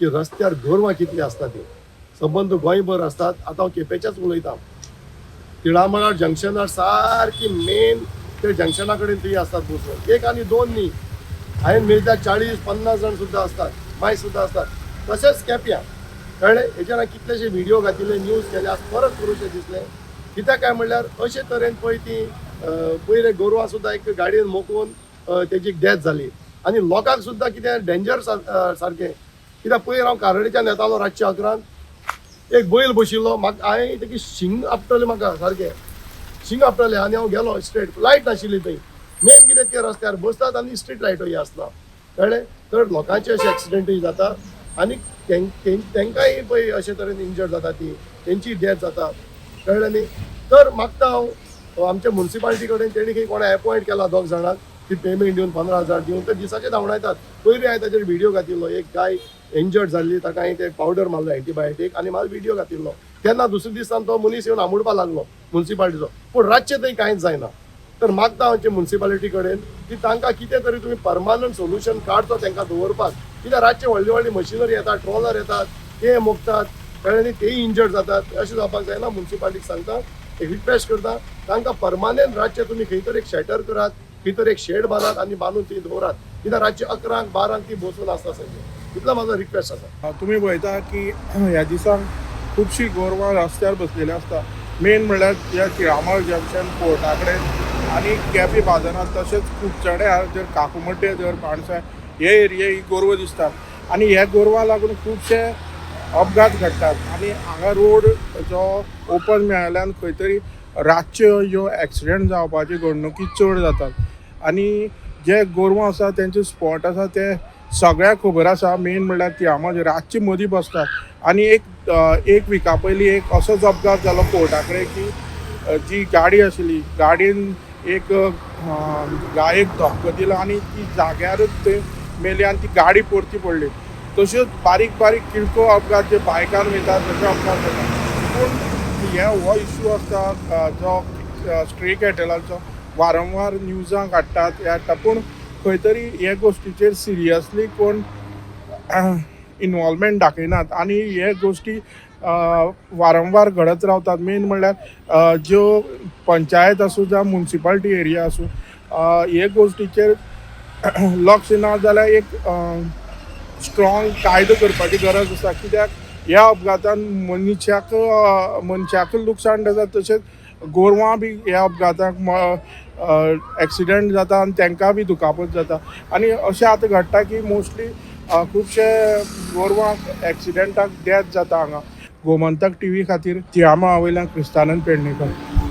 की रस्त्यार गोरवां कितलीं आसता ती संबंद गोंयभर आसतात. आतां हांव केपेंच्याच उलयतां. तिळामळार जंक्शनार सारकी मेन ते जंक्शना कडेन ती आसतात बसून. एक आनी दोन न्ही, हांवें मेजल्यार 40-50 जाण सुद्दां आसतात, माय सुद्दां आसतात. तशेंच केप्यां, कळ्ळें? हेजेर हांवें कितलेशे व्हिडियो घातिल्ले, न्यूज केले, आज परत करूशें दिसलें. कित्याक काय म्हणल्यार अशे तरेन पळय ती पयर एक गोरवां सुद्दां एक गाडयेन मोखून तेजी डेथ जाली आनी लोकांक सुद्दां कितें डेंजर सारकें. कित्याक पयर हांव कारडीच्यान येतालो रातचे 11, एक बैल बशिल्लो. म्हाका हांवें तेकी शिंग आपटलें, म्हाका सारकें शिंग आपटलें आनी हांव गेलो स्ट्रेट. लायट नाशिल्ली थंय. मेन कितें ते रस्त्यार बसतात आनी स्ट्रीट लायटूय आसना, कळ्ळें? तर लोकांचे अशे एक्सिडंटूय जाता आनी तेंकांय पळय अशे तरेन इंजर्ड जाता ती, तेंची डेथ जाता, कळ्ळें न्ही? तर मागता हांव आमच्या मुन्सिपालिटी कडेन, तेणी खंय कोणें एपॉयंट केला दोग जाणांक ती पेमेंट दिवन, 15,000 दिवन ते दिसाचे धांवडायतात. पयरूय हांवें ताचेर व्हिडियो घातिल्लो. एक गाय इंजर्ड जाल्ली, ताका हांवें ते पावडर मारलो एंटीबायोटीक आनी म्हाका व्हिडियो घातिल्लो. तेन्ना दुसऱ्या दिसान तो मनीस येवन आमुडपा लागलो मुन्सिपालिटीचो, पूण रातचें थंय कांयच जायना. तर मागता आमचे मुन्सिपालिटी कडेन की तांकां कितें तरी तुमी परमानंट सोल्युशन काडचो तांकां दवरपाक. कित्याक रातचे व्हडली व्हडली मशिनरी येतात, ट्रॉलर येतात, ते मोखतात, कळ्ळें न्ही? तेय इंजर्ड जातात. अशें जावपाक जायना. मुन्सिपालिटीक सांगता, एक रिक्वेस्ट करता, तांकां परमानंट रातचे तुमी खंय तरी एक शॅटर करात, खंय तरी एक शेड बांदात आनी बांदून ती दवरात. कित्याक रातचे 11क 12क ती बसून आसता सगळीं. इतलो म्हाजो रिक्वेस्ट आसा. तुमी पळयता की ह्या दिसांक खुबशीं गोरवां रस्त्यार बसलेली आसता. मेन म्हणल्यार ह्या तिळामळ जंक्शन कोर्टा कडेन आनी केपे बाजारांत, तशेंच कुडचड्यार जर काकुमड्डे जर बाणसाय हे एरिये ही गोरवां दिसतात आनी ह्या गोरवां लागून खुबशे अपघात घडटात. आनी हांगा रोड जो ओपन मेळ्ळ्यान खंय तरी रातच्यो ह्यो एक्सिडंट जावपाच्यो घडणुकी चड जातात. आनी जे गोरवां आसा तेंचे स्पॉट आसा ते सगळ्याक खबर आसा. मेन म्हणल्यार तिळामळ रातचे मदीं बसतात. आनी एक एक विका पयलीं एक असोच अपघात जालो कोर्टा कडेन की जी गाडी आशिल्ली, गाडयेन एक गायेक धपको दिलो आनी ती जाग्यारच थंय मेली आनी ती गाडी परती पडली. तश्योच बारीक बारीक किरकोळ अपघात जे बायकार वयतात तशे अपघात जाता. पूण हे हो इशू आसता जो स्ट्रे कॅटलाचो वारंवार न्यूजांक हाडटात, हे हाडटा, पूण खंय तरी हे गोश्टीचेर सिरियसली कोण इनवॉल्वमेंट दाखयनात आनी हे गोश्टी वारंवार घडत रावतात. मेन म्हणल्यार ज्यो पंचायत आसूं जावं मुन्सिपालिटी एरिया आसूं, हे गोश्टीचेर लक्ष ना जाल्यार एक स्ट्रॉंग कायदो करपाची गरज आसा. कित्याक ह्या अपघातान मनशाक मनशाक लुकसाण जाता, तशेंच गोरवां बी ह्या अपघाताक एक्सिडंट जाता आनी तांकां बी दुखापत जाता. आनी अशें आतां घडटा की मोस्टली खुबशे गोरवांक एक्सिडंटाक डेथ जाता हांगा. गोमंतक टीव्ही खातीर तिळामळा वयल्यान क्रिस्तानंद पेडणेकर.